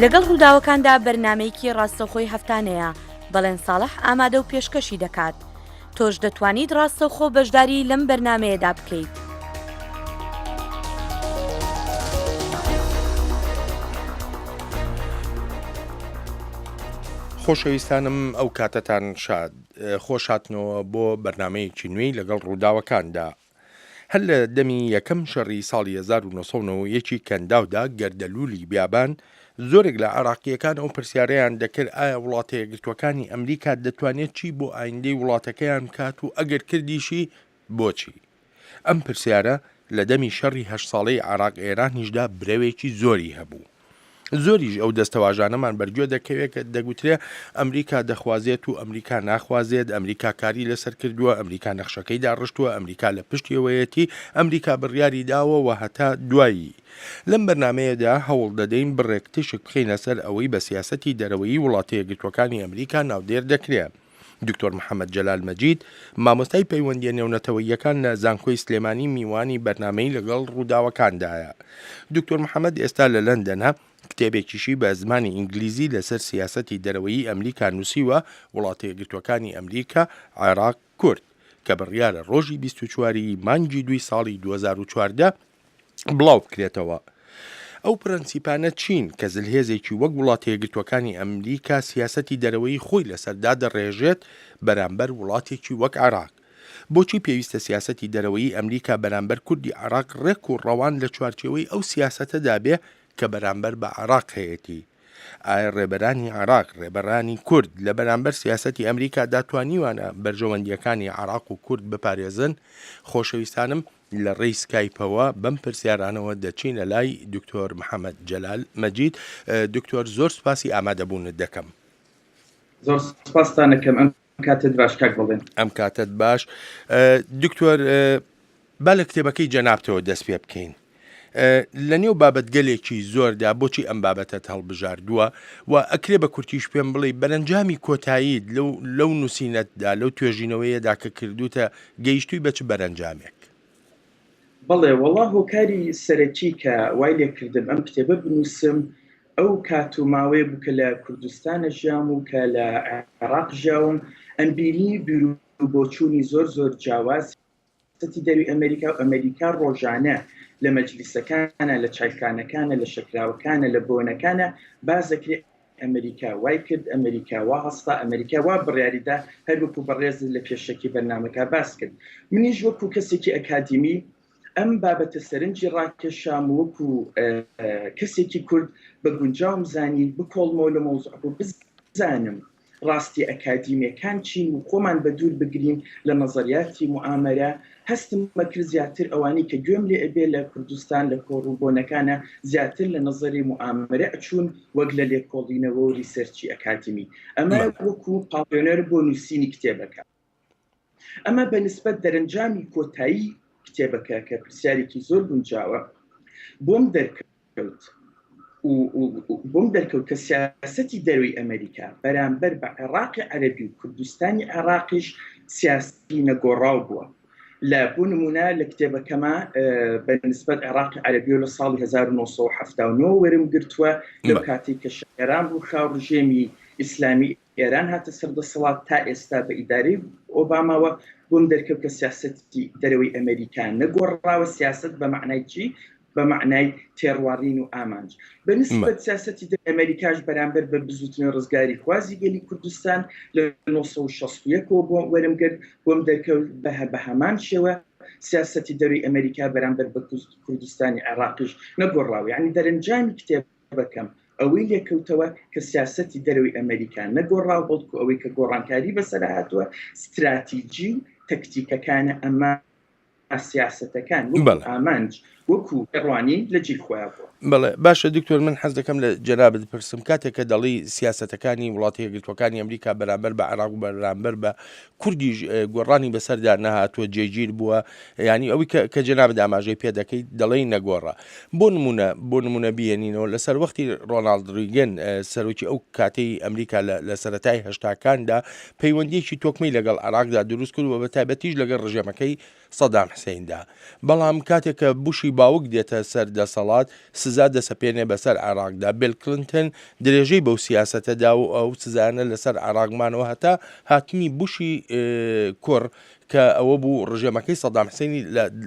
لەگەڵ ڕووداوەکاندا بەرنامەیەکی ڕاستەوخۆی هەفتانەیە، بەڵێن ساڵح ئامادە و پێشکەشی دەکات. تۆش دەتوانیت ڕاستەوخۆ بەشداری لەم بەرنامەیەدا بکەیت. خۆشەویستانم ئەو کاتەتان شاد خۆش هاتنەوە بۆ بەرنمەیەکی نوێی لەگەڵ ڕووداوەکاندا. هەر لە دەمی یەکەم شەڕی ساڵی 1991 ی کەنداودا گەردەلوولی بیابان، زۆرێک لە عێراقییەکان ئەو پرسیارەیان دەکرد ئایا وڵاتە یەکگرتووەکانی ئەمریکا دەتوانێت چی بۆ ئایندەی وڵاتەکەیان بکات و ئەگەر کردیشی بۆچی؟ ئەم پرسیارە لە دەمی شەڕی هەشت ساڵەی عێراق ئێرانیشدا برەوێکی زۆری هەبوو. زۆریش ئەو دەستەواژانەمان بەرگوێ دەکەوێت کە دەگوترێ ئەمریکا دەخوازێت و ئەمریکا ناخوازێت، ئەمریکا کاری لەسەر کردووە، ئەمریکا نەخشەکەی داڕشتووە، ئەمریکا لە پشتیەوەیەتی، ئەمریکا بڕیاری داوە و هەتا دوایی. لەم بەرنامەیەدا هەوڵ دەدەین بڕێک تیشک بخەینە سەر ئەوەی بە سیاسەتی دەرەوەیی وڵاتە یەکگرتووەکانی ئەمریکا ناودێر دەکرێ. دکتۆر محەمەد جەلال مەجید، مامۆستای پەیوەندییە نێونەتەوەییەکان لە زانکۆی سلێمانی میوانی بەرنامەی لەگەڵ ڕووداوەکاندایە. دکتۆر محەمەد ئێستا لە لەندەنە، کتێبێکیشی بە زمانی ئینگلیزی لەسەر سیاسەتی دەرەوەیی ئەمریکا نووسیوە، وڵاتەیەکگرتووەکانی ئەمریکا، عێراق، کورد، کە بڕیارە ڕۆژی 24 ی مانگی دووی ساڵی 2014 بڵاو بکرێتەوە. ئەو پرەنسیپانە چین کە زلهێزێکی وەک وڵاتە یەکگرتووەکانی ئەمریکا سیاسەتی دەرەوەیی خۆی لەسەر دادەڕێژێت بەرامبەر وڵاتێکی وەک عێراق؟ بۆچی پێویستە سیاسەتی دەرەوەیی ئەمریکا بەرامبەر کوردی عێراق ڕێک و ڕەوان لە چوارچێوەی ئەو سیاسەتەدا بێ کە بەرامبەر بە عێراق هەیەتی؟ ئایا ڕێبەرانی عێراق، ڕێبەرانی کورد لە بەرامبەر سیاسەتی ئەمریکادا توانیوانە بەرژەوەندییەکانی عێراق و کورد بپارێزن؟ خۆشەویستانم لە ڕێی سکایپەوە بەم پرسیارانەوە دەچینە لای دکتۆر محەمەد جەلال مەجید. دکتۆر زۆر سوپاسی ئامادەبوونت دەکەم. زۆر سوپاستان ئەکەم ئەم کاتت باش کاک بەڵێن. ئەم کاتەت باش دکتۆر با لە کتێبەکەی جەنابتەوە دەست پێ بکەین. لە نێو بابەتگەلێکی زۆردا بۆچی ئەم بابەتەت هەڵبژاردووە و ئەکرێ بە کورتیش پێم بڵێی بەرەنجامی کۆتاییت لەو لەو نووسینەتدا لەو توێژینەوەیەدا کە کردووتە گەیشتووی بە چ بەرەنجامێک؟ بەڵێ وەڵا هۆکاری سەرەکی کە وای لێکردم ئەم کتێبە بنووسم ئەو کات و ماوەیە بوو کە لە کوردستانە ژیام و کە لە عێراق ژیاوم ئەمبینی بیروبۆچوونی زۆر زۆر جیاواز سیاسەتی دەروی ئەمریکا و ئەمریکا ڕۆژانە لە مەجلیسەکانە لە چایخانەکانە لە شەکراوەکانە لە بۆنەکانە باس دەکرێت ئەمریکا وای کرد ئەمریکا وا هەستا ئەمریکا وا بڕیاریدا هەر وەکو بەڕێزت لە پێشەکی بەرنامەکە باس کرد منیش وەکو کەسێکی ئەکادیمی ئەم بابەتە سەرنجی ڕاکێشام وەکو کەسێکی کورد بە گونجاوم زانی بکۆڵمەوە لە مەوزوعەکە و بزانم ڕاستیە ئەکادیمیەکان چین و خۆمان بە دوور بگرین لە نەزەریاتی موئامەرە، هەستم ئەکرد زیاتر ئەوانەی کە گوێم لێ ئەبێ لە کوردستان لە کۆڕ و بۆنەکانا زیاتر لە نەزەری موئامەرە ئەچوون وەک لە لێکۆڵینەوە و research ی ئەکادیمی. ئەمە وەکو پاڵێنەر بۆ نووسینی کتێبەکە. ئەمە بە نسبەت دەرەنجامی کۆتایی کتێبەکە کە پرسیارێکی زۆر گونجاوە بۆم دەرکەوت بۆم دەرکەوت کە سیاسەتی دەروی ئەمریکا بەرامبەر بە عێراقی عەربی و کوردستانی عێراقیش سیاسی نەگۆڕاو بووە لە بۆ نمونە لە کتێبەکەما بە نسبەت عێراقی عەربی و لە ساڵی 1979 وەرم گرتووە لەو کاتێک کە شێران ڕووخا و ڕژێمی ئیسلامی ئێران هاتە سەر دەسەڵات تا ئێستا بە ئیدارەی ئۆباماوە بۆم دەرکەوت کە سیاسەتی دەرەوەی ئەمریکا نەگۆڕاوە سیاسەت بە مەعنای چی؟ بە مەعنای تێڕواڕین و ئامانج بە نسبەت سیاسەتی دەرەوەی ئەمریکاش بەرامبەر بە بزووتنەوەی ڕزگاریخوازی گەلی کوردستان لە 1961 ەوە بۆ وەرم گرت بۆم دەرکەوت بە بە هەمان شێوە سیاسەتی دەرەوەی ئەمریکا بەرامبەر بە کوردستانی عێراقیش نەگۆڕاوە یعنی دەرەنجامی کتێب بکەم، ئەوەی لێکەوتەوە کە سیاسەتی دەرەوەی ئەمەریکا نەگۆڕاوە، بەڵکو ئەوەی کە گۆڕانکاری بەسەرا هاتووە ستراتیجی و تەکتیکەکانە، ئەما سیاسەتەکان وەکو ئامانج، وەکو تێڕوانین لە جێی خۆیان بووە. بەڵێ باشە دکتۆر من حەز دەکەم لە جەنابت بپرسم کاتێک کە دەڵێی سیاسەتەکانی وڵاتە یەکگرتووەکانی ئەمریکا بەرامبەر بە عێراق و بەرامبەر بە کوردیش گۆڕانی بەسەردا نەهاتووە جێگیر بووە یانی ئەوەی کە کە جەنابت ئاماژەی پێ دەکەیت دەڵێی نەگۆڕە بۆ نمونە بۆ نمونە بیێنینەوە لە سەروەختی ڕۆناڵد ڕیگن سەرۆکی ئەو کاتەی ئەمریکا لە سەرەتای هەشتاکاندا پەیوەندیەکی تۆکمەی لەگەڵ عراقدا دروست کرد و بە تایبەتیش لەگەڵ ڕژێمەکەی سەدام حسیندا بەڵام کاتێک کە بوشی باوک دێتە سەر دەسەڵات سزا دەسەپێنێ بەسەر عێراقدا، بێل کلنتن درێژەی بەو سیاسەتە دا و ئەو سزایانە لەسەر عێراق مانەوە هەتا هاتنی بوشی کوڕ کە ئەوە بوو ڕژێمەکەی سەدام حسێنی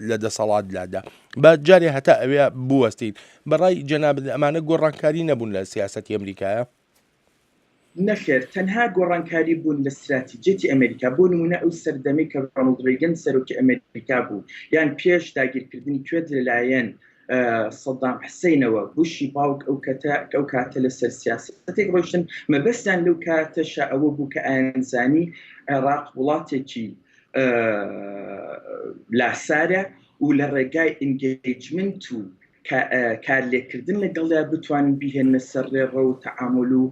لە دەسەڵات لادا. با جارێ هەتا ئەوێ بوەستین. بە ڕای جەنابت ئەمانە گۆڕانکاری نەبوون لە سیاسەتی ئەمریکایا؟ نەخێر، تەنها گۆڕانکاری بوون لە ستراتیجیەتی ئەمریکا، بۆ نموونە ئەو سەردەمەی کە ڕۆنڵد ڕیگن سەرۆکی ئەمریکا بوو یان پێش داگیرکردنی کوێت لەلایەن سەدام حسینەوە بوشی باوک ئەو کەتە ئەو کاتە لەسەر سیاسەتێک ڕۆیشتن مەبەستیان لەو کاتەشا ئەوە بوو کە ئایانزانی عێراق وڵاتێکی لاسارە و لە ڕێگای engagement و کارلێکردن لەگەڵیا بتوانن بیهێننە سەر ڕێڕەو و تەعامول و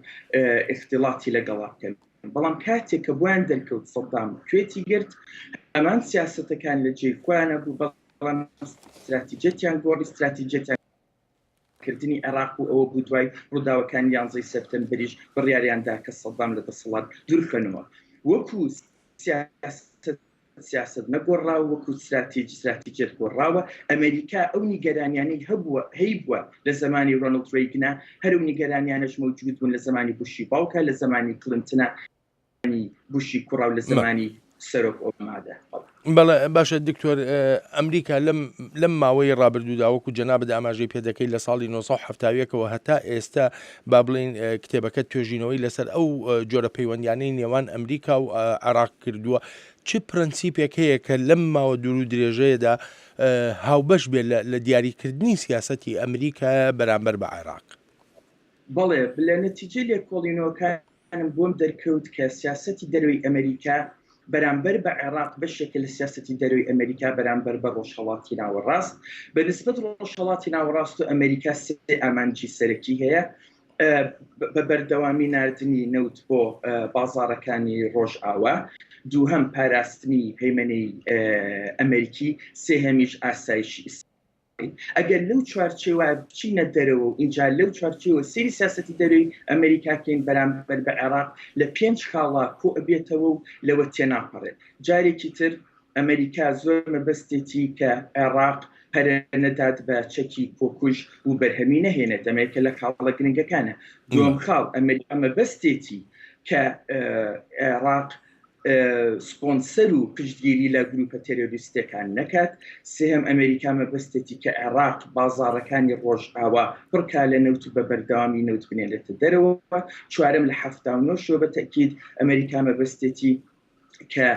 ئیختیڵاتی لەگەڵا بکەن. بەڵام کاتێک کە بۆیان دەرکەوت سەدام کوێتی گرت، هەمان سیاسەتەکان لە جێی خۆیانە بوو، بەڵام ستراتیجیەتیان گۆڕی، ستراتیجیەتیان کردنی عێراق و ئەوە بوو دوای ڕووداوەکانی یانزەی سێپتەمبەریش بڕیاریان دا کە سەدام لە دەسەڵات دوورخەنەوە. وەکو سیاسەت سیاسەت نەگۆڕاوە، وەکو ستراتیج ستراتیجیەت گۆڕاوە. ئەمەریکا ئەو نیگەرانیانەی هەبووە هەیبووە لە زەمانی ڕۆنڵد ڕیگنا، هەر ئەو نیگەرانیانەش مەوجود بوون لە زەمانی بوشی باوکا، لە زەمانی کلنتنا، بوشی کوڕا و لە زەمانی سەرۆک ئۆبامادا. بەڵێ باشە دکتۆر ئەمریکا لەم لەم ماوەی ڕابردوودا وەکو جەنابت ئاماژەی پێدەکەی لە ساڵی 1970ەوە هەتا ئێستا با بڵێین کتێبەکە توێژینەوەی لەسەر ئەو جۆرە پەیوەندیانەی نێوان ئەمریکا و عێراق کردووە چ پرەنسیپێک هەیە کە لەم ماوە دوور و درێژەیەدا هاوبەش بێت لە دیاریکردنی سیاسەتی ئەمریکا بەرامبەر بە عێراق؟ بەڵێ، لە نەتیجەی لێکۆڵینەوەکانم بۆم دەرکەوت کە سیاسەتی دەرەوەی ئەمریکا بەرامبەر بە عێراق بەشێکە لە سیاسەتی دەرەوەی ئەمریکا بەرامبەر بە ڕۆژهەڵاتی ناوەڕاست. بە نسبەت ڕۆژهەڵاتی ناوەڕاست و ئەمریکا سێ ئامانجی سەرەکی هەیە، بە بەردەوامی ناردنی نەوت بۆ بازاڕەکانی ڕۆژئاوا، دووهەم پاراستنی هەیمەنەی ئەمریکی، سێهەمیش ئاسایشی ئیسرائیل. ئەگەر لەو چوارچێوە بچینە دەرەوە و ئینجا لەو چوارچێوە سەیری سیاسەتی دەرەوەی ئەمریکا کەین بەرامبەر بە عێراق لە پێنج خاڵا کۆ ئەبێتەوە و لەوە تێناپەڕێت. جارێکی تر ئەمەریکا زۆر مەبەستێتی کە عێڕاق پەرە نەدات بە چەکی کۆکوژ و بەرهەمی نەهێنێت، ئەمە یەکە لە خاڵە گرنگەکانە. دووەم خاڵ، ئەمەریکا مەبەستێتی کە عێڕاق سپۆنسەر و پشتگیری لە گروپە تێرۆریستیەکان نەکات. سێهەم، ئەمەریکا مەبەستێتی کە عێڕاق بازاڕەکانی ڕۆژئاوا پڕکا لە نەوت و بە بەردەوامی نەوت بنێرێتە دەرەوە. چوارەم، لە 79 شەوە بە تەئکید ئەمەریکا مەبەستێتی کە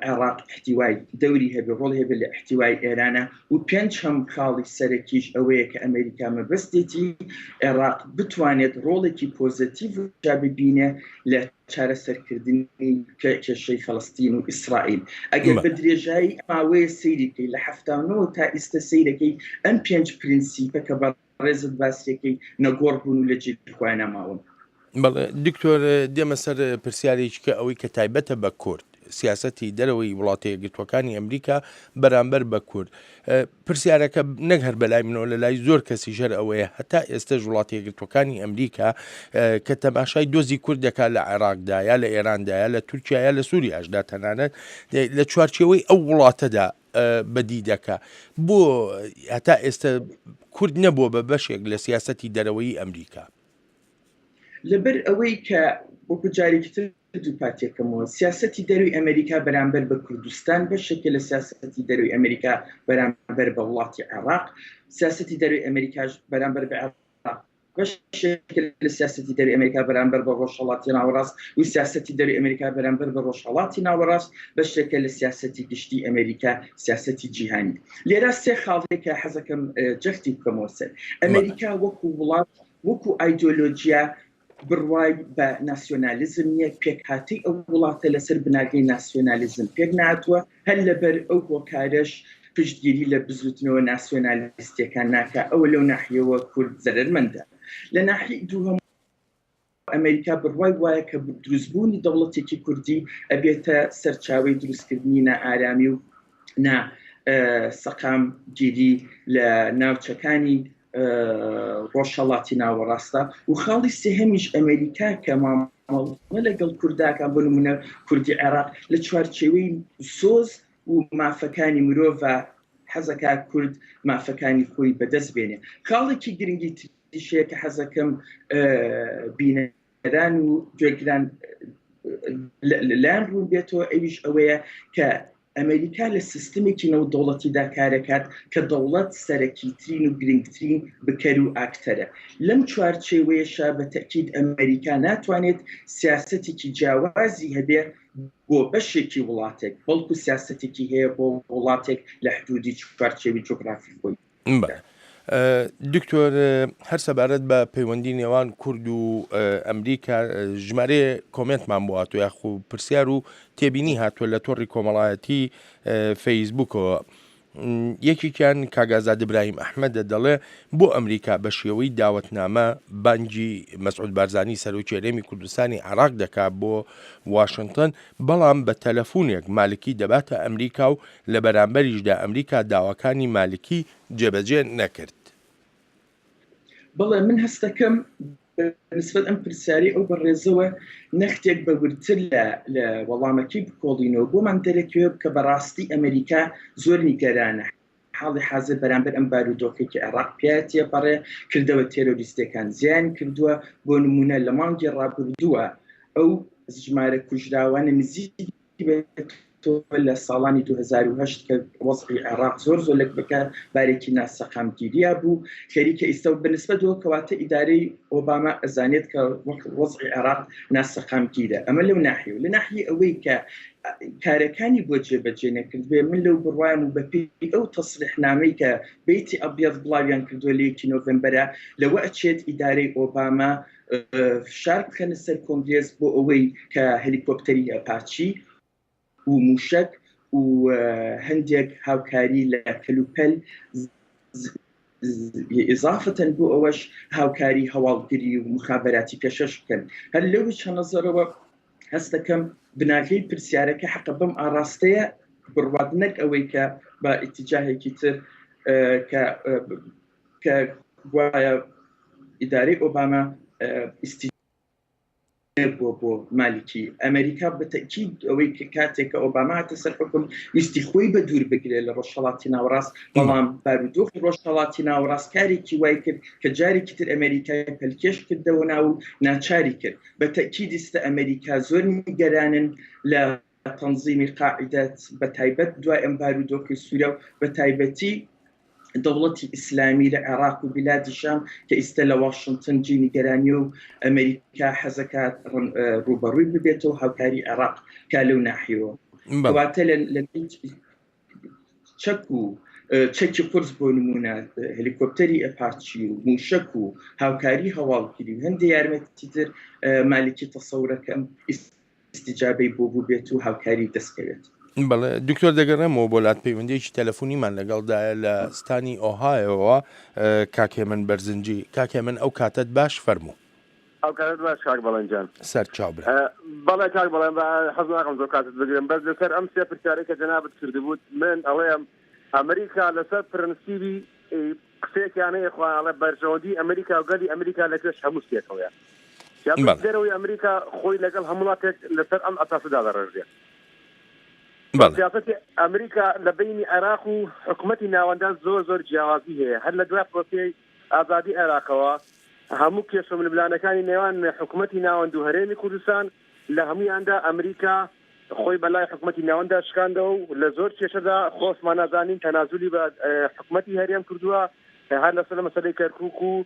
عێراق ئیحتیوای دەوری هەبێ، ڕۆڵی هەبێ لە ئیحتیوای ئێرانە و پێنجهەم خاڵی سەرەکیش ئەوەیە کە ئەمریکا مەبەستێتی عێراق بتوانێت ڕۆڵێکی پۆزەتیڤ ببینێ لە چارەسەرکردنی کێشەی فەلەستین و ئیسرائیل. ئەگەر بە درێژایی ماوەیە سەیری بکەی لە 79 تا ئیستە سەیرەکەی ئەم پێنج پرینسیپە کە بە ڕێزت باسیەکەی نەگۆڕ بوون و لە جێی خۆیانا ماون. بەڵێ دکتۆر دێمە سەر پرسیارێکی کە ئەوەی کە تایبەتە بە کورد سیاسەتی دەرەوەی وڵاتە یەکگرتووەکانی ئەمریکا بەرامبەر بە کورد پرسیارەکە نەک هەر بەلای منەوە لە لای زۆر کەسی ژەر ئەوەیە هەتا ئێستەش وڵاتە یەکگرتووەکانی ئەمریکا کە تەماشای دۆزی کورد دەکات لە عێراقدا یا لە ئێراندا یا لە تورکیا یا لە سووریاشدا تەنانەت لە چوارچێوەی ئەو وڵاتەدا بەدی دەکا بۆ هەتا ئێستا کورد نەبووە بە بەشێک لە سیاسەتی دەرەوەیی ئەمریکا؟ لەبەر ئەوەی کە وەکو جارێکی تر دووپاتێکەمەوە سیاسەتی دەروی ئەمریکا بەرامبەر بە کوردستان بەشێکە لە سیاسەتی دەروی ئەمریکا بەرامبەر بە وڵاتی عێراق سیاسەتی دەروی ئەمریکاش بەرامبەر بە عێراق بەشێکە لە سیاسەتی دەروی ئەمریکا بەرامبەر بە ڕۆژهەڵاتی ناوەڕاست و سیاسەتی دەروی ئەمریکا بەرامبەر بە ڕۆژهەڵاتی ناوەڕاست بەشێکە لە سیاسەتی گشتی ئەمریکا سیاسەتی جیهانی لێرە سێ خاڵ هەیە کە حەزەکەم جەختی بکەمەوە سەر ئەمریکا وەکو وڵات وەکو ئایدۆلۆجیا بڕوای بە ناسیۆنالیزم نییە، پێکهاتەی ئەو وڵاتە لەسەر بناغەی ناسیۆنالیزم پێک نەهاتووە، هەر لەبەر ئەو هۆکارەش پشتگیری لە بزووتنەوە ناسیۆنالیستییەکان ناکا، ئەوە لەو ناحیەوە کورد زەرەرمەندە. لە ناحیەی دووهەم ئەمەریکا بڕوای وایە کە دروستبوونی دەوڵەتێکی کوردی ئەبێتە سەرچاوەی دروستکردنی نائارامی و نا سەقامگیری لە ناوچەکانی ڕۆژهەڵاتی ناوەڕاستە و خاڵی سێهەمیش ئەمریکا کە مامەڵە لەگەڵ کورداکان بۆ نمونە کوردی عێراق لە چوارچێوەی سۆز و مافەکانی مرۆڤ. حەزەکا کورد مافەکانی خۆی بەدەست بێنێ. خاڵێکی گرنگی تریش هەیە کە حەزەکەم بینەران و گوێگران لایان ڕوون بێتەوە ئەویش ئەوەیە کە ئەمریکا لە سیستمێکی نەودەوڵەتیدا کارەکات کە دەوڵەت سەرەکیترین و گرنگترین بکەر و ئاکتەرە. لەم چوارچێوەیەشا بە تەئکید ئەمریکا ناتوانێت سیاسەتێکی جیاوازی هەبێ بۆ بەشێکی وڵاتێک، بەڵکو سیاسەتێکی هەیە بۆ وڵاتێک لە حدودی چوارچێوی جوگرافی خۆی. بەڵێ دکتۆر هەر سەبارەت بە پەیوەندی نێوان کورد و ئەمریکا ژمارەیە کۆمێنتمان بۆ هاتووە یاخو پرسیار و تێبینی هاتووە لە تۆڕی کۆمەڵایەتی فەیسبوکەوە یەکێکیان کاک ئازاد ئیبراهیم ئەحمەدە دەڵێ بۆ ئەمریکا بە شێوەی داوەتنامە بانگی مەسعود بارزانی سەرۆکی هەرێمی کوردستانی عێراق دەکا بۆ واشنتن بەڵام بە تەلەفونێک مالکی دەباتە ئەمریکا و لە بەرامبەریشدا ئەمریکا داواکانی مالکی جێبەجێ نەکرد. بەڵێ من هەستەکەم بە نسبەت ئەم پرسیارەی ئەو بەڕێزەوە نەختێک بە وردتر لە لە وەڵامەکەی بکۆڵینەوە بۆمان دەرەکەوێت کە بەڕاستی ئەمریکا زۆر نیگەرانە حاڵی حازر بەرامبەر ئەم بارودۆخەی کە عێراق پیا تێپەڕێ کردەوە تێرۆریستەکان زیان کردووە بۆ نمونە لە مانگی ڕابردووە ئەو ژمارە کوژراوانە نزیک بێتەوە لە ساڵانی 2008 کە وەزعی عێراق زۆر زۆر لە بەکار بارێکی ناسەقامگیریا بوو خەریکە ئیستا و بەنسبەتەوە کەواتە ئیدارەی ئۆباما ئەزانێت کە وەک وەزعی عێراق ناسەقامگیرە ئەمە لەو ناحیە و لە ناحیە ئەوەی کە کارەکانی بۆ جێبەجێ نەکردبێ من لەو بڕوایم و بەپێی ئەو تەسریحنامەی کە بەیتی ئەبیەض بڵاویان کردووە لە یەکی نۆڤەمبەرە لەوە ئەچێت ئیدارەی ئۆباما فشار بخەنە سەر کۆنگرێس بۆ ئەوەی کە هەلیکۆپتەری ئەپاچی و موشەک و هەندێک هاوکاری لە کەلوپەل ئیزافەتەن بۆ ئەوەش هاوکاری هەواڵگری و مخابراتی پێشەش بکەن. هەر لەو چەند نەزەرەوە هەست دەکەم بناغەی پرسیارەکە حەقە بەم ئاڕاستەیە بڕوات نەک ئەوەی کە بە ئیتیجاهێکی تر کە کە گوایە ئیدارەی ئۆباما ئیستی بووە بۆ مالکی ئەمریکا بە تەکید ئەوەی کە کاتێک کە ئۆباما هاتە سەر حکم ویستی خۆی بە دوور بگرێت لە ڕۆژهەڵاتی ناوەڕاست بەڵام بارودۆخی ڕۆژهەڵاتی ناوەڕاست کارێکی وای کرد کە جارێکی تر ئەمریکای پەلکێش کردەوە ناو و ناچاری کرد بە تەکید ئیستا ئەمریکا زۆر نیگەرانن لە تەنزیمی قاعیدە بە تایبەت دوای ئەم بارودۆخی سووریا و بە تایبەتی دەوڵەتی ئیسلامی لە عێراق و بیلادی شام کە ئیستە لە واشنتن جێی نیگەرانیە و ئەمریکا حەزەکات ڕووبەڕووی ببێتەوە هاوکاری عێراق کا لەو ناحیەوە کەواتە لە چەک و چەکی قورس بۆ نمونە هەلیکۆپتەری ئەپاچی و موشک و هاوکاری هەواڵگری و هەندێک یارمەتی تر مالکی تەسەورەکەم ئیستیجابەی بۆ بووبێت و هاوکاری دەست کەوێت. بەڵێ دکتۆر دەگەڕێمەوە بۆ لات پەیوەندیەکی تەلەفونیمان لەگەڵدایە لە ستانی ئۆهایۆوە کاک هێمن بەرزنجی کاک هێمن ئەو کاتەت باش فەرموو. ئەو کاتەت باش کاک بەڵێن جان. سەر چاو برا. بەڵێ کاک بەڵێن بە حەز ناکەم زۆر کاتت بگرم بەس لەسەر ئەم سێ پرسیارەی کە جەنابت کردبووت من ئەڵێم ئەمریکا لەسەر پرەنسیبی قسەیەکیان هەیە خۆیان ئەڵێ بەرژەوەندی ئەمریکا و گەلی ئەمریکا لە پێش هەموو شتێکەوەیە. سیاسەتی دەرەوەی ئەمریکا خۆی لەگەڵ هەموو وڵاتێک لەسەر ئەم ئەساسە دادەڕێژرێ. سیاسەتی ئەمریکا لە بەینی عێراق و حکومەتی ناوەندا زۆر زۆر جیاوازی هەیە. هەر لە دوای پرۆسەی ئازادی عێراقەوە هەموو کێشە ململانەکانی نێوان حکومەتی ناوەند و هەرێمی کوردستان لە هەموویاندا ئەمریکا خۆی بە لای حکومەتی ناوەنددا شکاندەوە و لە زۆر کێشەدا خۆشمان نازانین تەنازولی بە حکومەتی هەرێم کردووە هەر لەسەر مەسەلەی کەرکوک و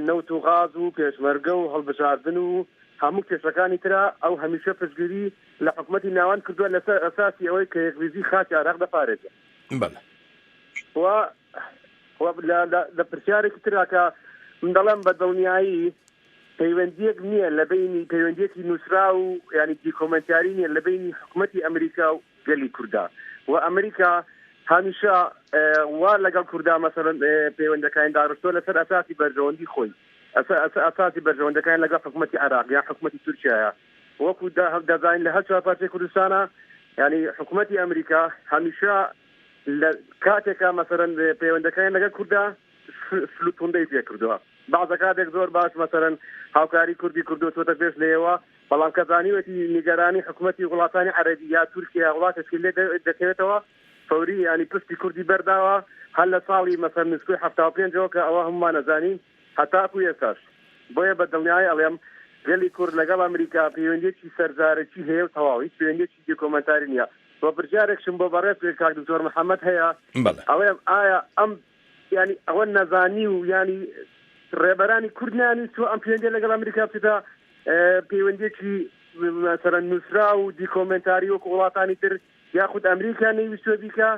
نەوت و غاز و پێشمەرگە و هەڵبژاردن و هەموو کێشەکانی ترا ئەو هەمیشە پشتگیری لە حکومەتی ناوەند کردووە لەسەر ئەساسی ئەوەی کە یەکریزی خاکی عێراق دەپارێزێ. بەڵێ. و لە پرسیارێکی ترا کە من دەڵێم بە دڵنیایی پەیوەندیەک نییە لە بینی پەیوەندیەکی نووسراو و ینی دیکۆمنتیاری نییە لە بینی حکوومەتی ئەمریکا و گەلی کوردا و ئەمریکا هەمیشە وا لەگەڵ کوردا مەسەلەن پەیوەندەکانی داڕشتووە لەسەر ئەساسی بەرژەوەندی خۆی ئەساسی بەرژەوەندەکان لەگەڵ حکوومەتی عێراق یان حکوومەتی تورکیایە وەکو دەزانین لە هەر چوار پارچەی کوردستانە ینی حکوومەتی ئەمریکا هەمیشە لە کاتێکا مەسەرەن پەیوەندەکانی لەگەڵ کوردا شل و توندەی پێ کردووە بەعزە کاتێک زۆر باش مەسەرەن هاوکاری کوردی کردو چۆتە پێش لێیەوە بەڵام کە زانیوەتی نیگەرانی حکوومەتی وڵاتانی عەرەبی یا تورکیا وڵاتێکی لێ دەکەوێتەوە. فەوری یانی پشتی کوردی بەرداوە هەر لە ساڵی مەسەلەن نسکۆی 75 ەوە کە ئەوە هەموومان ئەزانین هەتاکو ئێستاش. بۆیە بە دڵنیایی ئەڵێم گەلی کورد لەگەڵ ئەمریکا پەیوەندیەکی سەرزارەکی هەیە و تەواو هیچ پەیوەندیەکی دیکۆمەنتاری نیە. وە پرسیارێکشم بۆ بەڕێز کاک دکتۆر محەمەد هەیە بەڵێ. ئەڵێم ئایا ئەم یانی ئەوە نەزانی و یانی ڕێبەرانی کورد نەیانویستوە ئەم پەیوەندیە لەگەڵ ئەمریکا بچێتە پەیوەندیەکی مەسەلەن نووسراو و دیکۆمێنتاری وەکو وڵاتانی تر یاخود ئەمریکا نەیویستوە بیکا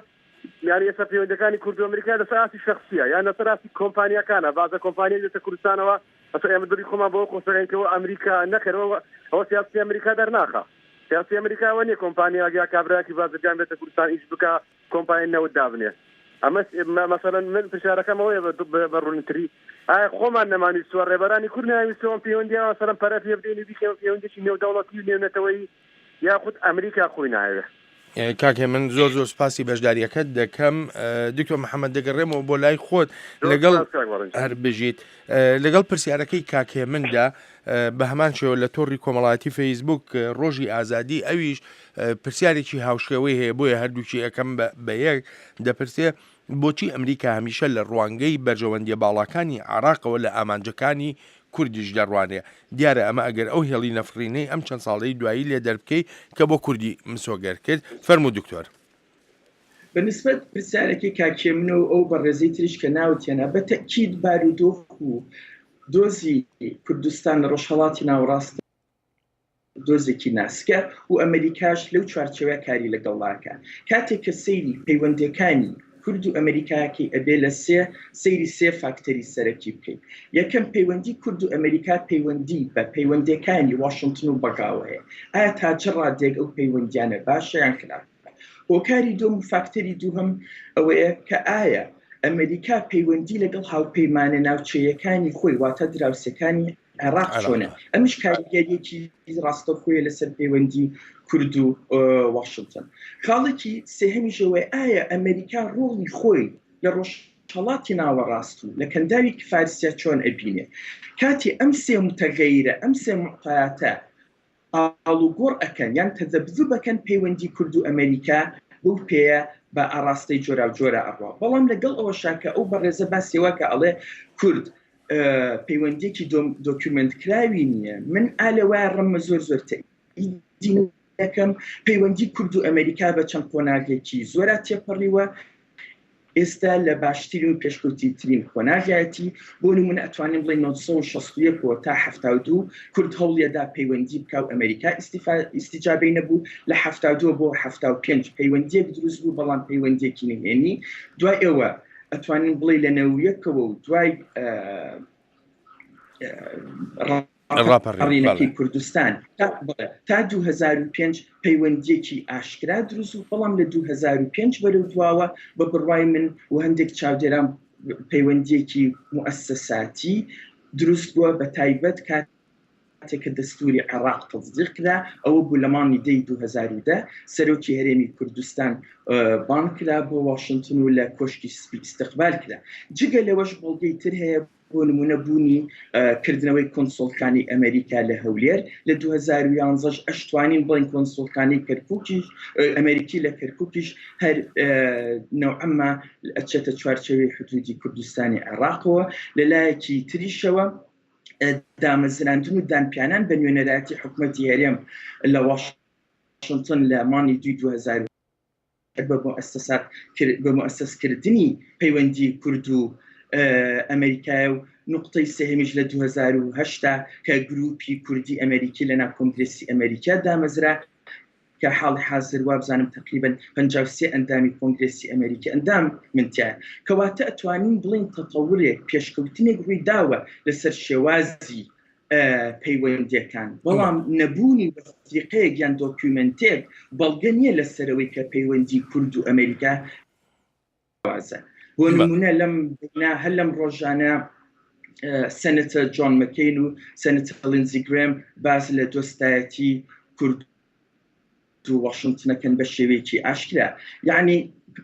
یانی ئێستا پەیوەندەکانی کورد و ئەمریکا لەسەر ئاستی شەخسیە یان لەسەر ئاستی کۆمپانیاکانە بازە کۆمپانیا دێتە کوردستانەوە ئەسە ئێمە دڵی خۆمان بەوە خۆش دەکەین کە ئەمریکا نەخێرەوە ئەوە سیاسی ئەمریکا دەرناخا سیاسی ئەمریکا ئەوە نییە کۆمپانیا یا کابراکی بازرگان بێتە کوردستان ئیش بکا کۆمپانیای نەوت دابنێ ئەمە مەسەلەن من پرسیارەکەم ئەوەیە بە ڕوونتری ئایا خۆمان نەمانویستووە ڕێبەرانی کورد نایویستووە ئەم پەیوەندییە مەسەلەن پەرە پێ بدەین و بیکەین بە پەیوەندییەکی نێودەوڵەتی و نێونەتەوەیی یاخود ئەمریکا خۆی نایەوێ؟ کاک هێمن زۆر زۆر سپاسی بەشداریەکەت دەکەم دکتۆر محەممەد دەگەڕێمەوە بۆ لای خۆت لەگەڵ هەر بژیت لەگەڵ پرسیارەکەی کاک هێمندا بە هەمان شێوە لە تۆڕی کۆمەڵایەتی فەیسبوک ڕۆژی ئازادی ئەویش پرسیارێکی هاوشێوەی هەیە بۆیە هەردووکی ئەەکەم بە یەک دەپرسێ بۆچی ئەمریکا هەمیشە لە ڕوانگەی بەرژەوەندیە باڵاکانی عراقەوە لە ئامانجەکانی کوردیش دەڕوانێ دیارە ئەمە ئەگەر ئەو هێڵی نەفڕینەی ئەم چەند ساڵەی دوایی لێ دەربکەی کە بۆ کوردی مسۆگەر کرد فەرموو دکتۆر. بە نیسبەت پرسیارەکەی کاک هێمن و ئەو بەڕێزەی تریش کە ناوت هێنا، بە تەئکید بارودۆخ و دۆزی کوردستان لە ڕۆژهەڵاتی ناوەڕاست دۆزێکی ناسکە و ئەمریکاش لەو چوارچێوەیە کاری لەگەڵدا ئەکا. کاتێک کە سەیری پەیوەندییەکانی کورد و ئەمریکا ئەکەی ئەبێ لە سێ سەیری سێ فاکتەری سەرەکی بکەی. یەکەم پەیوەندی کورد و ئەمریکا پەیوەندی بە پەیوەندییەکانی واشنتن و بەغاوە هەیە. ئایا تا چ ڕادەیەک ئەو پەیوەندییانە باشە یان خراپە؟ هۆکاری دووەم و فاکتەری دووهەم ئەوەیە کە ئایا ئەمریکا پەیوەندی لەگەڵ هاوپەیمانە ناوچەیەکانی خۆی واتە دراوسێکانی عێراق چۆنە ئەمش کاریگەریەکی ڕاستەوخۆیە لەسەر پەیوەندی کورد و واشنتن خاڵێکی سێهەمیش ئەوەیە ئایا ئەمریکا ڕۆڵی خۆی لە ڕۆژهەڵاتی ناوەڕاست و لە کەنداوی فارسیا چۆن ئەبینێ کاتی ئەم سێ متەغەیرە ئەم سێ معطیاتە ئاڵوگۆڕ ئەکەن یان تەزەبزوب ئەکەن پەیوەندی کورد و ئەمەریکا بەو پێیە بە ئاڕاستەی جۆراوجۆرا ئەڕوا بەڵام لەگەڵ ئەوەشا کە ئەو بەڕێزە باسی وا کە ئەڵێ کورد پەیوەندیەکی دۆکیومێنت کراوی نییە من ئا لەوایە ڕەمە زۆر زۆر تەئیدی نەکەم پەیوەندی کورد و ئەمەریکا بە چەند قۆناغێکی زۆرا تێپەڕیوە ئێستا لە باشترین و پێشکەوتیترین قۆناغیایەتی، بۆ نموونە ئەتوانین بڵێین 961 ەوە تا 72 کورد هەوڵیەدا پەیوەندی بکا و ئەمەریکا ئیستیجابەی نەبوو، لە 72 بۆ 75 پەیوەندیەک دروست بوو بەڵام پەیوەندیەکی نهێنی، دوای ئەوە ئەتوانین بڵێی لە نەویەکەوە و دوای ڕاپەڕینەکەی کوردستان تا 2005 پەیوەندیەکی ئاشکرا دروست و بەڵام لە 2005 بەرەو دواوە بە بڕوای من و هەندێک چاودێران پەیوەندیەکی موئەسەساتی دروست بووە بە تایبەت کاتێک کە دەستوری عێراق تەزدیق کرا ئەوە بوو لە مانگی دەی 2010 سەرۆکی هەرێمی کوردستان بانگ کرا بۆ واشنتن و لە کۆشکی سپی ئیستقبال کرا جگە لەوەش بەڵگەی تر هەیە بۆ نموونە بوونی کردنەوەی کۆنسوڵخانەی ئەمەریکا لە هەولێر لە 2011 ئەشتوانین بڵێین کۆنسوڵخانەی کەرکووکیش ئەمەریکی لە کەرکووکیش هەر نەوعەمما ئەچێتە چوارچێوەی حدودی کوردستانی عێراقەوە لە لایەکی تریشەوە دامەزراندن و دانپیانان بە نوێنەرایەتی حکومەتی هەرێم لە واشنتن لە مانگی دووی 2000 بە موئەسەس کردنی پەیوەندی کورد و ئەمریکایە و نوقتەی سێهەمیش لە 2008 کە گروپی کوردی ئەمریکی لە ناو کۆنگرێسی ئەمریکا دامەزرا کە حاڵی حازر وابزانم تقریبا 53 ئەندامی کۆنگرێسی ئەمریکی ئەندام من تیایە کەواتە ئەتوانین بڵێین تەتەورێک پێشکەوتنێک ڕووی داوە لەسەر شێوازی پەیوەندیەکان، بەڵام نەبوونی وەسیقەیەک یان دۆکیومێنتێک بەڵگە نییە لەسەرەوەی کە پەیوەندی کورد و ئەمریکا جیاوازە. بۆ نمونە لەم هەر لەم ڕۆژانە سەنەتە جۆن مەکەین و سەنەتە لینزی گرێم باس لە دۆستایەتی کورد و واشنتنەکەن بە شێوەیەکی ئاشکرا یعنی.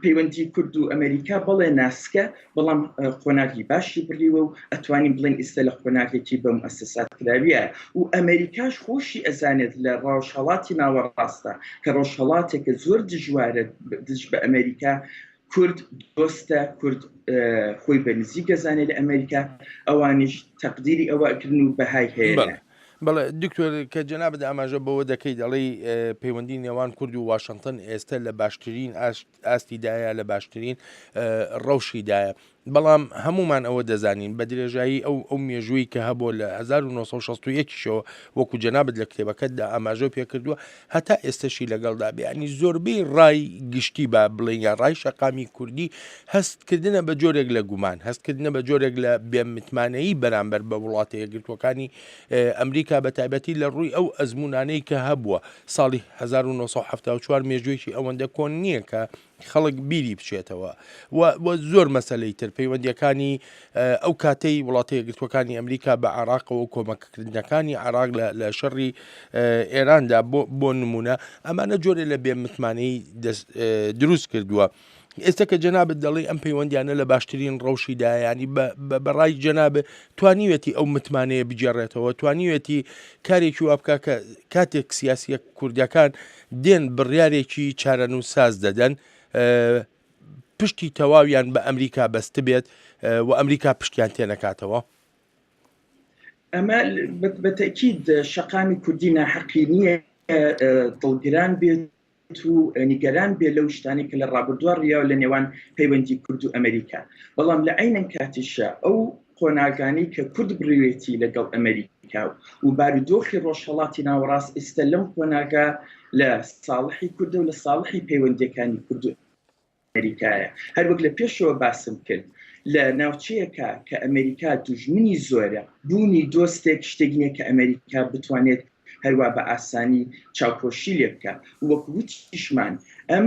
پەیوەندی کورد و ئەمریکا بەڵێ ناسکە، بەڵام قۆناغی باشی بڕیوە و ئەتوانین بڵێین ئیستە لە قۆناغێکی بە موئەسەسات کراویە و ئەمریکاش خۆشی ئەزانێت لە ڕۆژهەڵاتی ناوەڕاستە کە ڕۆژهەڵاتێکە زۆر دژوارە دژ بە ئەمریکا کورد دۆستە کورد خۆی بە نزیک ئەزانێت لە ئەمریکا ئەوانیش تەقدیری ئەوە ئەکردن و بەهای هەیە بەڵێ بەڵێ دکتۆر کە جەنابت ئاماژە بەوە دەکەی دەڵێی پەیوەندی نێوان کورد و واشنتن ئێستا لە باشترین ئاستیدایە لە باشترین ڕەوشیدایە بەڵام هەمومان ئەوە دەزانین بە درێژایی ئەو ئەو مێژووی کە هەبوو لە 1960 یەکیشەوە وەکو جەنابت لە کتێبەکەتدا ئاماژە پێکردووە هەتا ئێستەشی لەگەڵدا بێ ینی زۆربەی ڕای گشتی با بڵێن یا ڕای شەقامی کوردی هەستکردنە بە جۆرێک لە گومان هەستکردنە بە جۆرێک لە بێمتمانەیی بەرامبەر بە وڵاتە یەکگرتووەکانی ئەمریکا بە تایبەتی لە ڕووی ئەو ئەزمونانەی کە هەبووە ساڵی 1970 مێژوویەکی ئەوەندە کۆن نییە کە خەڵک بیری بچێتەوە و و زۆر مەسەلەی تر پەیوەندیەکانی ئەو کاتەی وڵاتە یەکگرتووەکانی ئەمریکا بە عراقەوە و کۆمەککردنەکانی عراق لە شەڕی ئێراندا بۆ بۆ نمونە ئەمانە جۆرێ لە بێ متمانەی دروست کردووە. ئێستا کە جەنابت دەڵێ ئەم پەیوەندیانە لە باشترین ڕەوشی دایانی بەڕای جەناب توانیوێتی ئەو متمانەیە بگێڕێتەوە توانیوێتی کارێکی وا بکە کە کاتێک سیاسیە کوردەکان دێن بڕیارێکی چارەنووسساز دەدەن پشتی تەواویان بە ئەمریکا بەستبێت و ئەمریکا پشتیان تێنەکاتەوە؟ ئەمە بە تەکید شەقامی کوردی ناحەقی نییە دڵگران بێت و نیگەران بێ لەو شتانی کە لە ڕابردووە ڕیاو لە نێوان پەیوەندی کورد و ئەمریکا بەڵام لە عینەن کاتیشە ئەو قۆناغانەی کە کورد بڕیوێتی لەگەڵ ئەمریکا و بارودۆخی ڕۆژهەڵاتی ناوەڕاست ئیستە لەم قۆناغە لە ساڵحی کوردە و لە ساڵحی پەیوەندیەکانی کورد و ئەمریکایە. هەروەک لە پێشەوە باسم کرد لە ناوچەیەکا کە ئەمریکا دوژمنی زۆرە، بوونی دۆستێک شتێک نییە کە ئەمریکا بتوانێت هەروا بە ئاسانی چاوپۆشی لێ بکا. وەک وتیشمان ئەم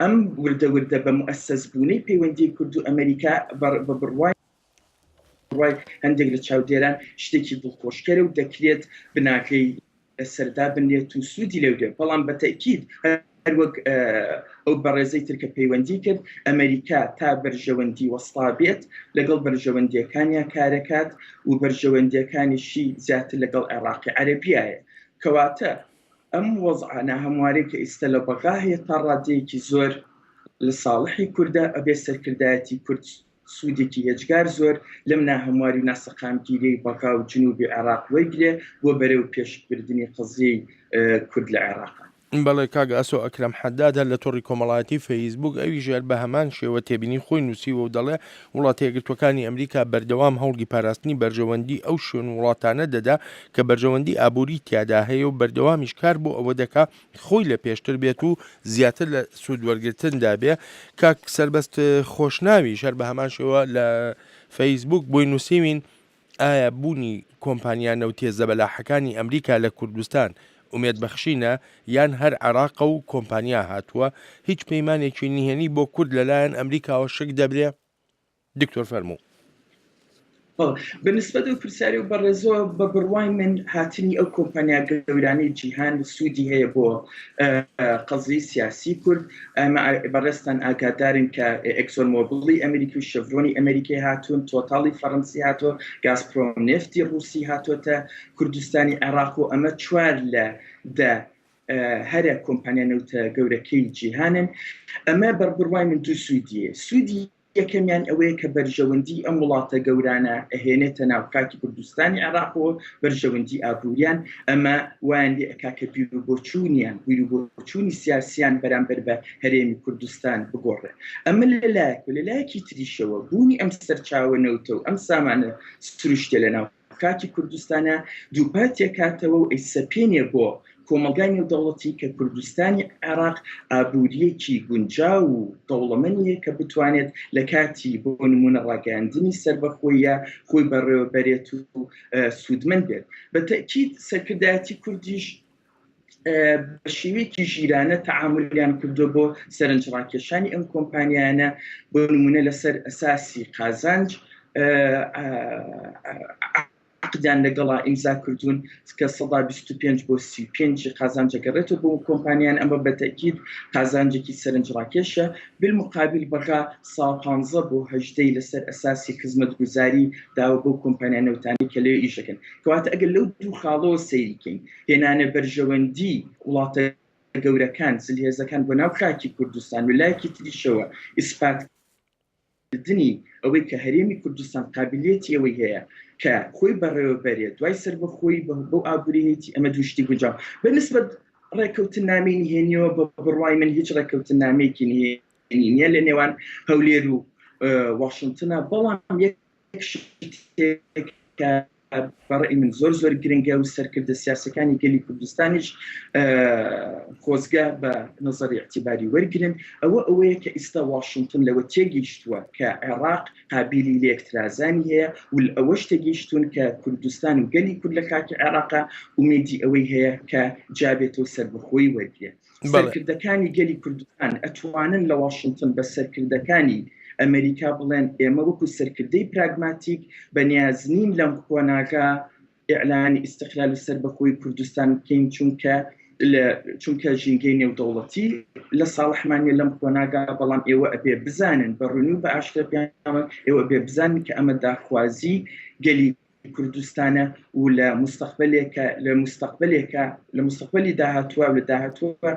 ئەم وردە وردە بە موئەسەس بوونەی پەیوەندیی کورد و ئەمریکا بە بڕوای هەندێک لە چاودێران شتێکی دڵخۆشکەرە و دەکرێت بناغەی لەسەر دابنرێت و سوودی لێ بێت، بەڵام بە تەئکید هەروەک ئەو بەڕێزەی تر کە پەیوەندی کرد، ئەمریکا تا بەرژەوەندی وەستا بێت لەگەڵ بەرژەوەندییەکانیا کارەکات و بەرژەوەندییەکانیشی زیاتر لەگەڵ عێڕاقی عەرەبیایە. کەواتە ئەم وەزعە ناهەموارەی کە ئیستە لە بەغا هەیە تا ڕادەیەکی زۆر لە ساڵحی کوردە، ئەبێ سەرکردایەتی کورد سوودێکی هێجگار زۆر لەم ناهەمواری و ناسەقامگیریەی بەغا و جنوبی عێراق وەرگرێ بۆ بەرەو پێش بردنی قەزیەی کورد لە عێراق. بەڵێ کاک ئاسۆ ئەکرەم حەداد هەر لە تۆڕی کۆمەڵایەتی فەیسبووک ئەویش هەر بە هەمان شێوە تێبینی خۆی نووسیوە و دەڵێ وڵاتە یەکگرتووەکانی ئەمریکا بەردەوام هەوڵی پاراستنی بەرژەوەندی ئەو شوێن و وڵاتانە دەدا کە بەرژەوەندی ئابووری تیادا هەیە و بەردەوامیش کار بۆ ئەوە دەکا خۆی لە پێشتر بێت و زیاتر لە سوود وەرگرتندا بێ کاک سەربەست خۆشناویش هەر بە هەمان شێوە لە فەیسبووک بۆی نووسیوین ئایا بوونی کۆمپانیا نەوتیە زەبەلاحەکانی ئەمریکا لە کوردستان ئومێد بەخشینە یان هەر عێراقە و کۆمپانیا هاتووە هیچ پەیمانێکی نهێنی بۆ کورد لەلایەن ئەمریکاوە شک دەبرێ؟ دکتۆر فەرموو. بە نسبەت ئەو پرسیارەی و بەڕێزەوە بە بڕوای من هاتنی ئەو کۆمپانیا گەورانەی جیهان سوودی هەیە بۆ قەزیەی سیاسی کورد ئەمە بەڕێزتان ئاگادارن کە ئێکسۆن مۆبڵی ئەمریکی و شەڤرۆنی ئەمریکی هاتوون تۆتاڵی فەڕەنسی هاتووە گازپرۆم نێفتی ڕووسی هاتووەتە کوردستانی عێراق و ئەمە چوار لە دە هەرە کۆمپانیا نەوتە گەورەکەی جیهانن ئەمە بە بڕوای من دوو سوودیە سوودی یەکەمیان ئەوەیە کە بەرژەوەندی ئەم وڵاتە گەورانە ئەهێنێتە ناو خاکی کوردستانی عێراق و بەرژەوەندی ئابووریان، ئەمە وایان لێ ئەکا کە بیروبۆچوونیان، بیروبۆچوونی سیاسیان بەرامبەر بە هەرێمی کوردستان بگۆڕێ. ئەمە لە لایەک و لە لایەکی تریشەوە بوونی ئەم سەرچاوە نەوتە و ئەم سامانە سروشتیە لە ناو خاکی کوردستانە دووپاتیەکاتەوە و ئەیسەپێنێ بۆ کۆمەڵگای نێودەوڵەتی کە کوردستانی عێراق ئابوورییەکی گونجاو و دەوڵەمەنی هەیە کە بتوانێت لە کاتی بۆ نموونە ڕاگەیاندنی سەربەخۆییە خۆی بەڕێوەبەرێت و سوودمەند بێت. بە تەئکید سەرکردایەتی کوردیش بە شێوەیەکی ژیرانە تەعامولیان کردووە بۆ سەرنجڕاکێشانی ئەم کۆمپانیایانە بۆ نموونە لەسەر ئەساسی قازانج. عەقدیان لەگەڵا ئیمزا کردوون کە سەدا 25 بۆ 35 قازانج ئەگەڕێتەوە بۆ کۆمپانیان ئەمە بە تەئکید قازانجێکی سەرنجڕاکێشە بالمقابل بەغا سا 15 بۆ هەژدەی لەسەر ئەساسی خزمەتگوزاری داوە بەو کۆمپانیا نەوتانەی کە لەوێ ئیش دەکەن کەواتە ئەگەر لەو دوو خاڵەوە سەیری کەین هێنانە بەرژەوەندی وڵاتە گەورەکان زلهێزەکان بۆ ناو خاکی کوردستان و لایەکی تریشەوە ئیسپات کردنی ئەوەی کە هەرێمی کوردستان قابلیەتی ئەوەی هەیە کە خۆی بەڕێوەبەرێت دوای سەربەخۆی بەو ئابووریەتی ئەمە دوو شتی گونجاو بە نسبەت ڕێککەوتننامەی نهێنیەوە بە بڕوای من هیچ ڕێککەوتننامەیەکی نهێنی نییە لە نێوان هەولێر و واشنتنە بەڵام یەک شتێک کە بە ڕەئی من زۆر زۆر گرنگە و سەرکردە سیاسەکانی گەلی کوردستانیش خۆزگە بە نظری اعتباری وەرگن ئەوە ئەوەیە کە ئیستا واشنگتن لەوە تێگەیشتووە کە عێراق قابلی لێکترازانی هەیە و ئەوەش تێگەیشتون کە کوردستان و گەلی کورد لە خاکی عێراقا ئومێدی ئەوەی هەیە کە جابێتەوە سەربەخۆی وەرگێت سەرکردەکانی گەلی کوردستان ئەتوانن لە واشنتن بە سەرکردەکانی ئەمریکا بڵێن ئێمە وەکو سەرکردەی پراگماتیک بەنیاز نین لەم قۆناغا ئیعلانی ئیستقلال و سەربەخۆی کوردستان بکەین چونکە چونکە ژینگەی نێودەوڵەتی لە ساڵحمان نیە لەم قۆناغا بەڵام ئێوە ئەبێ بزانن بە ڕوونی و بە ئاشکرا پێیان ئێوە بێ بزانن کە ئەمە داخوازی گەلی کوردستانە و لە مستەقبلێکە لە مستەقبلێکە لە مستەقبلی داهاتووە لە داهاتووە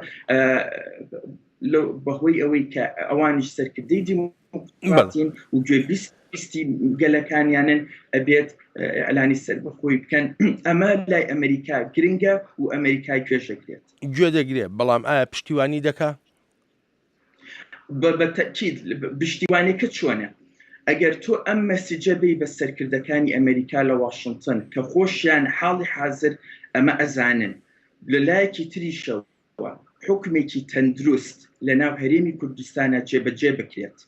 بەهۆی ئەوەی کە ئەوانیش سەرکردەی دیموکراتین و گوێبیستی گەلەکانیانن ئەبێت ئەلانی سەربەخۆی بکەن ئەمە لای ئەمریکا گرنگە و ئەمریکا گوێ دەگرێت گوێ دەگرێت بەڵام ئایا پشتیوانی دەکا؟ بە تەئکید پشتیوانیەکە چۆنە؟ ئەگەر تۆ ئەم message ە بەی بە سەرکردەکانی ئەمریکا لە واشنتن کە خۆشیان حاڵی حازر ئەمە ئەزانن لە لایەکی تریشەوە حوکمێکی تەندروست لە ناو هەرێمی کوردستانا جێبەجێ بکرێت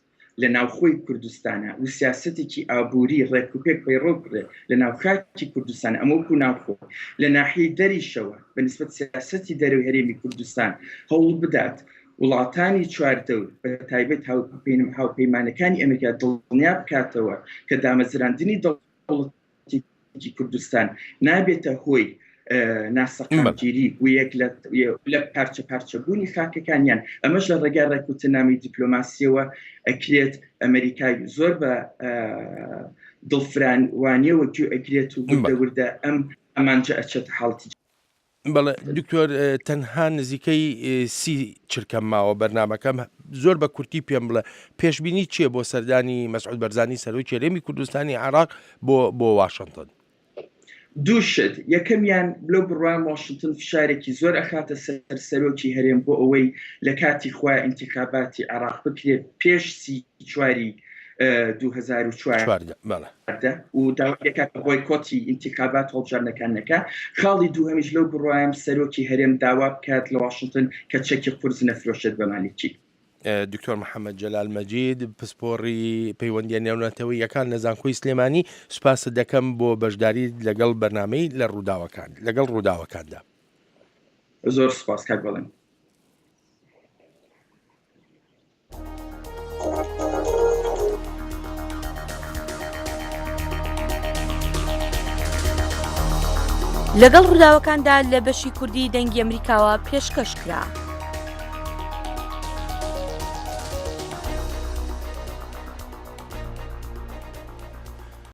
لە ناوخۆی کوردستانا و سیاسەتێکی ئابووری ڕێکوپێک پەیڕەو بکرێت لە ناو خاکی کوردستان ئەمە وەکو ناوخۆ لە ناحیەی دەریشەوە بە نسبەت سیاسەتی دەرەوەی هەرێمی کوردستان هەوڵ بدات وڵاتانی چواردەور بە تایبەت هاوپەیمانەکانی ئەمریکا دڵنیا بکاتەوە کە دامەزراندنی دەوڵەتێکی کوردستان نابێتە هۆی ناسەقامگیری و یەک لە پارچە پارچەبوونی خاکەکانیان ئەمەش لە ڕێگای ڕێکوتنامی دیپلۆماسیەوە ئەکرێت ئەمریکای زۆر بە دڵفرانوانیەوە گوێ ئەگرێت و وردە وردە ئەم ئامانجە ئەچێتە حاڵەتی بەڵێ دکتۆر تەنها نزیکەی سی چرکەم ماوە بەرنمەکەم زۆر بە کورتی پێم بڵێ پێشبینی چییە بۆ سەردانی مەسعود بەرزانی سەرۆکی هەرێمی کوردستانی عێراق بۆ بۆ واشنتن؟ دوو شت یەکەمیان لەو بڕوام واشنتن فشارێکی زۆر ئەخاتە سەر سەرۆکی هەرێم بۆ ئەوەی لە کاتی خۆیا ئینتیخاباتی عێراق بکرێت پێش سی چواری 2014 و داوای دەکات کە بۆیکۆتی ئینتیخابات هەڵبژاردنەکان نەکا. خاڵی دووهەمیش لەو بڕوایەم سەرۆکی هەرێم داوا بکات لە واشنتن کە چەکی قورس نەفرۆشێت بە مالیکی. دکتۆر محەمەد جەلال مەجید، پسپۆڕی پەیوەندییە نێونەتەوەییەکان لە زانکۆی سلێمانی، سوپاست دەکەم بۆ بەشداریت لەگەڵ بەرنامەی لە ڕووداوەکان لەگەڵ ڕووداوەکاندا. زۆر سوپاس کاک بەڵێن. لەگەڵ ڕووداوەکاندا لە بەشی کوردی دەنگی ئەمریکاوە پێشکەش کرا.